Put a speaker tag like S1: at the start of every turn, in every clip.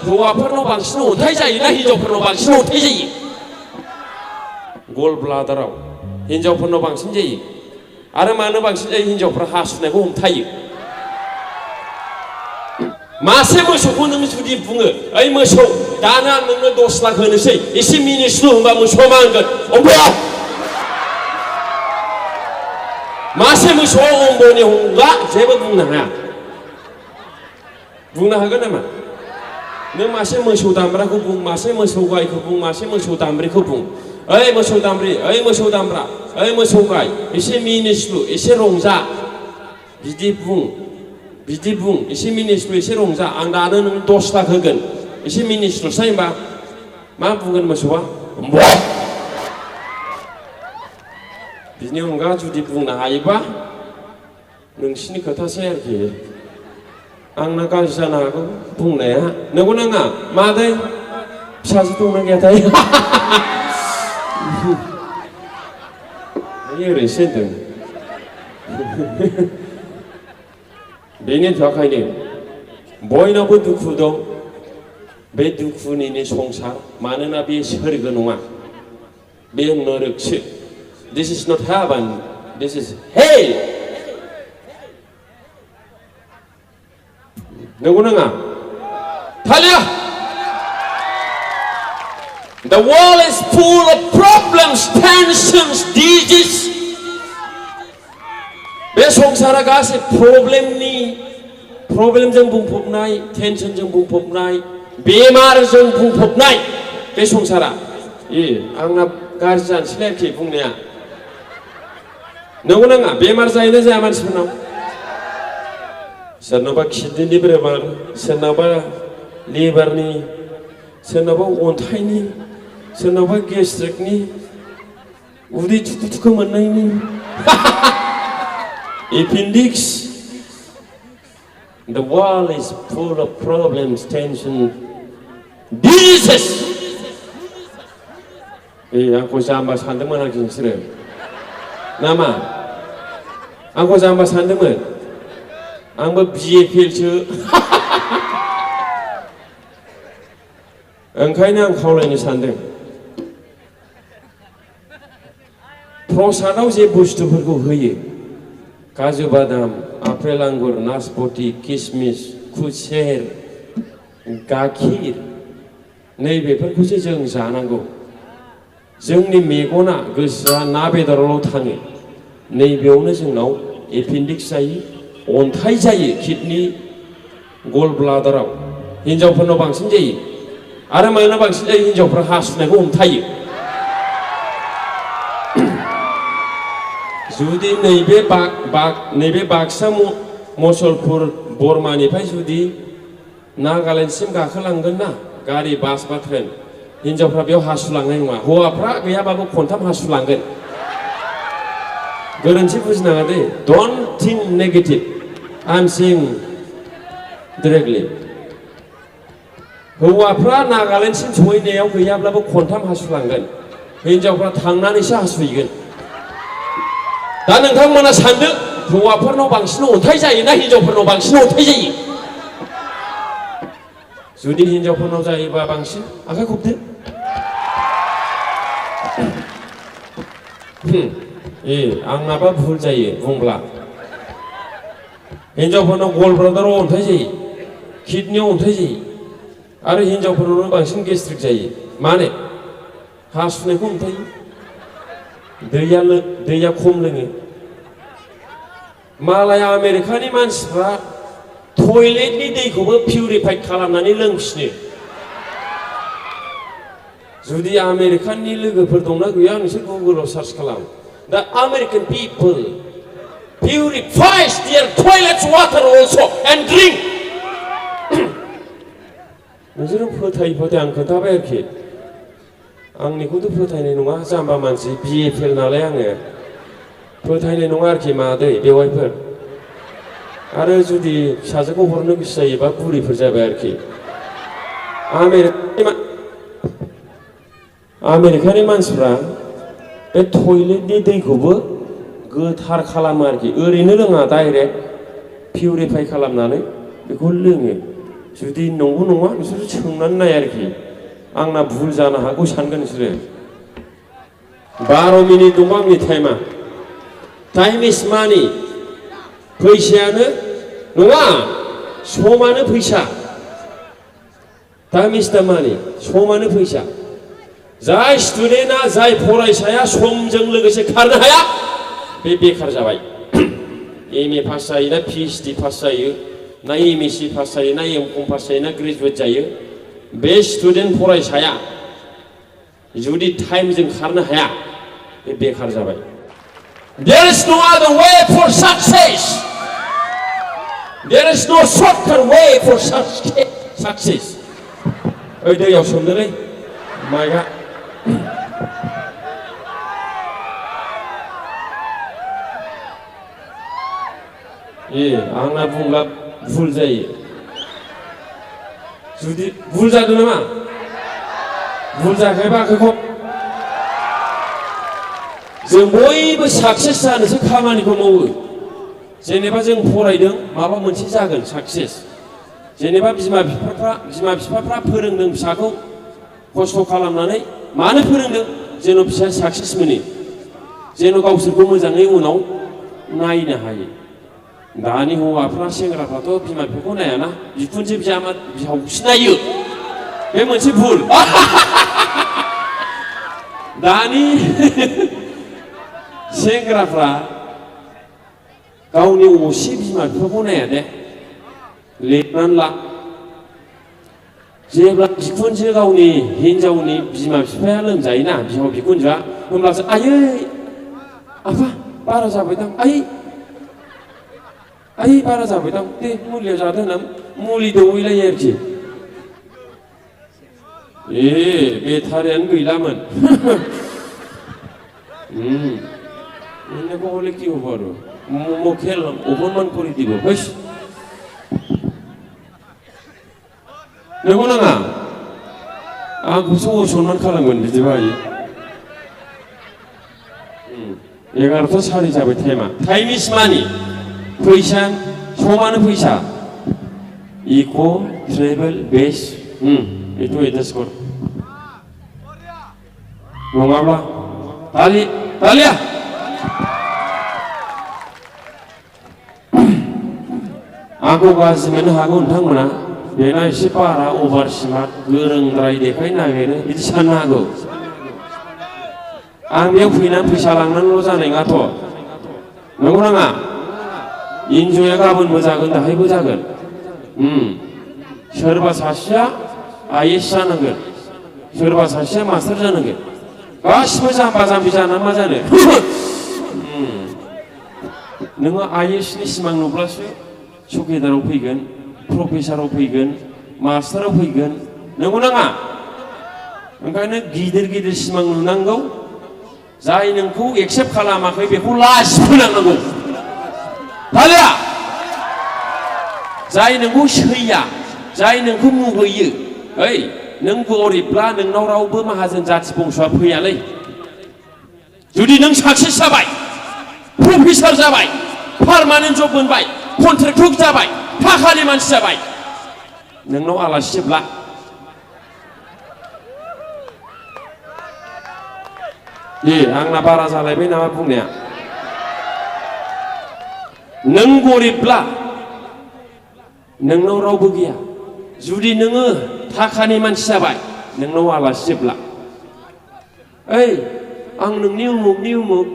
S1: हौवाफोरनाव बांसिन अन्थाइ जायोना हिनजावफोरनाव बांसिन अन्थाइ जायो? गल ब्लादाराव हिनजावफोरनाव बांसिन जायो। आरो मानो बांसिन जायो? हिनजावफ्रा हासुनायखौ हमथायो। मासे मोसौखौ नों जुदि बुङो, ओइ मोसौ दानो आं नोंनो 10 लाख होनोसै, एसे मिनिस्लु होनबा मोसौआ मा होनगोन? अम्बया। मासे मोसौआ अम्बनि हंला जेबो बुंनो हाया। बुंनो हागोन नामा? नों मासे मोसौ दामब्राखौ बुं, मासे मोसौ गायखौ बुं, मासे मोसौ दामब्रिखौ बुं, ओइ मोसौ दामब्रि, ओइ मोसौ दामब्रा, ओइ मोसौ गाय, एसे मिनिस्लु, एसे रंजा, बिदि बुं, बिदि बुं, एसे मिनिस्लु, एसे रंजा, आं दानो नों 10 लाख होगोन, एसे मिनिस्लुसाय होनबा मा बुंगोन मोसौआ? बिनि अनगा जुदि बुंनो हायोबा नोंसिनि खोथासै आरोखि। आंना गाज्रि जानो हागौ बुंनाया, नंगौ नाङा? मादै फिसाजो दंना गैयाथाय? ओरैसो होनदों। बेनि थाखायनो बयनावबो दुखु दं। बे दुखुनिनो संसार, मानोना बे सोरगो नङा, बे नरकसो। This is not heaven, this is hell. नंगौ नङा? थालिया। The world is full of problems, tensions, diseases. बे संसारा गासै प्रब्लेमजों बुंफबनाय, टेनसनजों बुंफबनाय, बेमारजों बुंफबनाय बे संसारा। आंना गाज्रि जानोसैलाय आरोखि बुंनाया। नंगौ नाङा? बेमार जायोना जाया मानसिफोरनाव? सोरनावबा किडनिनि बेमार, सोरनावबा लिभारनि, सोरनावबा अन्थाइनि, सोरनावबा गेस्ट्रिकनि, उदै थुखु थुखु मोननायनि, appendix. The world is full of problems, tension, diseases. आंखौ जाम्बा सानदोंमोन आरोखि नोंसोरो नामा? आंखौ जाम्बा सानदोंमोन? आंबो BA फेलसो। ओंखायनो आं खावलायनो सानदों, प्रसादाव जे बुस्थुफोरखौ होयो, काजु बादाम, आपेल आंगुर, नासपति, किसमिस, खुसेर, गाखिर, नैबेफोरखौसो जों जानांगौ। जोंनि मेगना, गोसोआ ना बेदरावल' थाङो। नैबेयावनो जोंनाव एपेन्डिक्स जायो, अन्थाइ जायो किडनि, गल ब्लादाराव। हिनजावफोरनाव बांसिन जायो। आरो मानो बांसिन जायो? हिनजावफ्रा हासुनायखौ हमथायो। जुदि नैबे बाक्सा मसलपुर बरमानिफ्राय जुदि नागालेण्डसिम गाखोलांगोन ना गारि, बास बा ट्रेन, हिनजावफ्रा बेयाव हासुलांनाय नङा। हौवाफ्रा गैयाबाबो खनथाम हासुलांगोन। गोरोन्थि बुजिनाङा दे। Don't think negative, I am saying directly. हौवाफ्रा नागालेण्डसिम सहैनायाव गैयाब्लाबो खनथाम हासुलांगोन, हिनजावफ्रा थांनानैसो हासुहैगोन। दा नोंथांमोना सानदो, हौवाफोरनाव बांसिन अन्थाइ जायोना हिनजावफोरनाव बांसिन अन्थाइ जायो? जुदि हिनजावफोरनाव जायोबा बांसिन आखाइ खबदो। आंनाबा भुल जायो बुंब्ला। हिनजावफोरनाव गल ब्लादाराव अन्थाइ जायो, किडनियाव अन्थाइ जायो, आरो हिनजावफोरनावनो बांसिन गेस्ट्रिक जायो। मानो? हासुनायखौ हमथायो, दैया खम लोङो। मालाय आमेरिकानि मानसिफ्रा टयलेटनि दैखौबो पिउरिफाइड खालामनानै लोंफिनो। जुदि आमेरिकाननि लोगोफोर दंना गैया नोंसोर गुगोलाव सार्च खालाम। The American people purifies their toilet water also and drink. नोंसोरो फोथाय आं खोन्थाबाय आरोखि। आंनिखौथ' फोथायनाय नङा, जाम्बा मानसि, BA फेल नालाय आङो फोथायनाय नङा आरोखि मादै बेवाइफोर। आरो जुदि फिसाजोखौ हरनो गोसो जायोबा बुरिफोर जाबाय आरोखि। आमेरिकानि मानसिफ्रा बे टयलेटनि दैखौबो गोथार खालामो आरोखि। ओरैनो लोङा, डाइरेक्ट पिउरिफाइ खालामनानै बेखौ लोङो। जुदि नंगौ नङा नोंसोरो सोंनानै नाय आरोखि आंना भुल जानो हागौ सानगोन नोंसोरो 12 मिनिट दंबा आंनि टाइमा टाइम इज मानि फैसायानो नङा समानो फैसा टाइम इज दा मानि समानो फैसा जाय स्टुडेन्टआ जाय फरायसाया समजों लोगोसे खारनो हाया बे बेखार जाबाय एम ए पास जायो ना PhD पास जायो ना MSc पास जायो ना M.Com पास जायो ना ग्रेजुवेट जायो बे स्टुडेन्ट फरायसाया जुदि टाइमजों खारनो हाया बे बेखार जाबाय There is no other way for success There is no shortcut way for success ओइ दैयाव सोमदोलै माइकआ आंना बुंब्ला भुल जायो जुदि भुल जादों नामा भुल जायाखैबा आखाइखौ जों बयबो साक्सेस जानोसो खामानिखौ मावो जेनेबा जों फरायदों माबा मोनसे जागोन साक्सेस जेनेबा बिमा बिफाफ्रा फोरोंदों फिसाखौ खस्थ' खालामनानै मानो फोरोंदों जेन' फिसाया साक्सेस मोनो जेन' गावसोरखौ मोजाङै उनाव नायनो हायो दानि हौवाफ्रा सेंग्राफ्राथ' बिमा बिफाखौ नायाना बिखुनजो बिजामादै बिहावखौसो नायो बे मोनसे भुल दानि सेंग्राफ्रा गावनि असे बिमा बिफाखौ नाया दे लिरनानै ला जेब्ला बिखुनजो गावनि हिनजावनि बिमा बिफाया लोमजायोना बिहाव बिखुनजोआ होमब्लासो आयै आफा बारा जाबायदां आयै बारा जाबायदां दे मुलिया जादों होनना मुलि दौहैलायो आरोखि बेटारियानो गैलामोन এনেকে হলে কি হবো আর মুখে অপমান করে দিব বেশ नंगौ नाङा आंखौसो असनमान खालामगोन बिदिबा 11:04 जाबाय टाइमा टाइम इज मानि फैसा समानो फैसा इक' ट्रेभेल बेस बेथ' एडजास्ट कर नङाब्ला तालिया आंखौ गाज्रि मोननो हागौ नोंथांमोना बेना एसे बारा अभार स्मार्ट गोरोंद्राय देखायनो नागिरो बिदि साननो हागौ आं बेयाव फैनानै फैसा लांनानैल' जानाय नङाथ' नंगौ नाङा इन्जयआ गाबोनबो जागोन दाहायबो जागोन सोरबा सासेया IAS जानांगोन सोरबा सासेया मास्टार जानांगोन गासिबो जाम्बा जाम्बि जानानै मा जानो नोङो IAS नि सिमां नुब्लासो सुकेदाराव फैगोन प्रफेसाराव फैगोन मास्टाराव फैगोन नंगौ नाङा ओंखायनो गिदिर गिदिर सिमां नुनांगौ जाय नोंखौ एक्सेप्ट खालामाखै बेखौ लाजि फोनांनांगौ तालिया जाय नोंखौ सैया जाय नोंखौ मुगैयो ओइ नों गरिबब्ला नोंनाव रावबो माहाजोन जाथि बंस'आ फैयालै जुदि नों साक्सेस जाबाय प्रफेसार जाबाय पार्मानेन्ट जब मोनबाय कन्ट्रेक्टर जाबाय थाखानि मानसि जाबाय नोंनाव आलासि जेब्ला आंना बारा जालायबाय नामा बुंनाया नों गरिबब्ला नोंनाव रावबो गैया जुदि नोङो थाखानि मानसि जाबाय नोंनाव आलासि जेब्ला ओइ आं नोंनि उमुकनि उमुक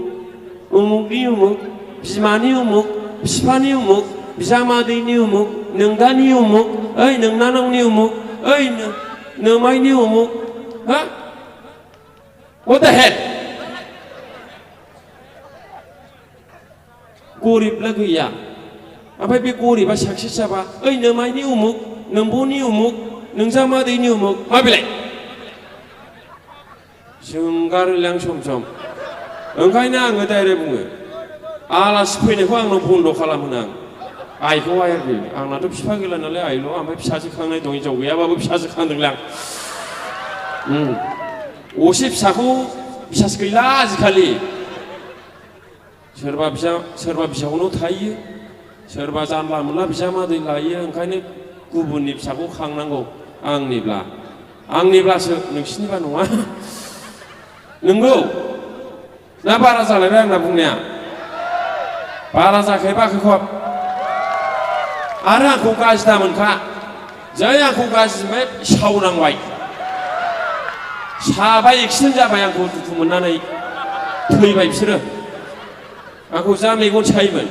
S1: बिमानि उमुक बिफानि उमुक बिजामादैनि उमुक नोंदानि उमुक ओइ नोंनानावनि उमुक ओइ नोमाइनि उमुक हा What the hell गरिबब्ला गैया ओमफ्राय बे गरिबा साक्सेस जाबा ओइ नोमाइनि उमुक नोंब'नि उमुक नोंजामादैनि उमुक मा बेलाय जोंगारोलां सम सम ओंखायनो आङो डाइरेक्ट बुङो आलासि फैनायखौ आंनाव बन्द' खालामहोनो आइखौ आयाखै आंनाथ' बिफा गैला नालाय आइल' ओमफ्राय फिसाजो खांनाय दं हिनजाव गैयाबाबो फिसाजो खांदोंलां असे फिसाखौ बिसास गैला आजिखालि सोरबा बिहावनाव थायो सोरबा जानला मोनला बिजामादै लायो ओंखायनो गुबुननि फिसाखौ खांनांगौ आंनिब्लासो नोंसिनिबा नङा नंगौ ना बारा जालायबाय आंना बुंनाया बारा जाखाय बाखोखब आरो आंखौ गाज्रि दामोनखा जै आंखौ गाज्रि मोनबाय सावनांबाय साबा एक्सिडेन्ट जाबाय आंखौ दुखु मोननानै थैबाय बिसोरो आंखौ जा मेगन सायोमोन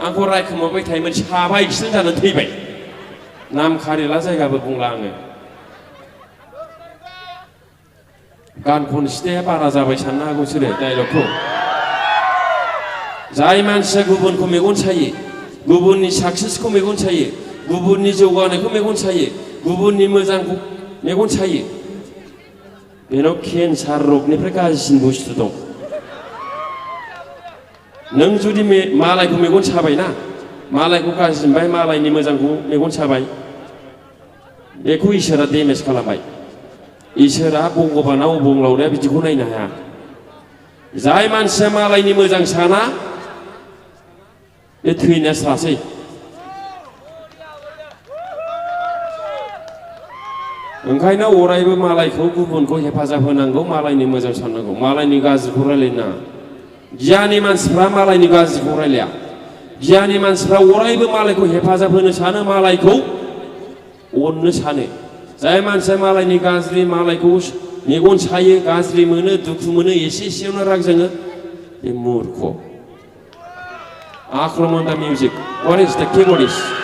S1: आंखौ रायखोमाबाय थायोमोन साबा एक्सिडेन्ट जानानै थैबाय नाम खारिला जायगाबो बुंला आङो गान खनसिथाया बारा जाबाय साननो हागौ बिसोरो डायलगखौ जाय मानसिया गुबुनखौ मेगन सायो गुबुननि साक्सेसखौ मेगन सायो गुबुननि जौगानायखौ मेगन सायो गुबुननि मोजांखौ मेगन सायो बेनाव केन्सार रगनिफ्राय गाज्रिसिन बुस्थु दं नों जुदि मालायखौ मेगन साबायना मालायखौ गाज्रि मोनबाय मालायनि मोजांखौ मेगन साबाय बेखौ इसोरा डेमेज खालामबाय इसोरा भगबाना अबंलावरिया बिदिखौ नायनो हाया जाय मानसिया मालायनि मोजां साना बे थैनाया स्रासै ओंखायनो अरायबो मालायखौ गुबुनखौ हेफाजाब होनांगौ मालायनि मोजां साननांगौ मालायनि गाज्रिखौ रायलायनो नाङा गियानि मानसिफ्रा मालायनि गाज्रिखौ रायलाया गियानि मानसिफ्रा अरायबो मालायखौ हेफाजाब होनो सानो मालायखौ अननो सानो जाय मानसिया मालायनि गाज्रि मालायखौ मेगन सायो गाज्रि मोनो दुखु मोनो एसे एसेयावनो राग जोङो बे मूर्ख आक्रमण दा मिउजिक व्हाट इज द कीबोर्डिस्ट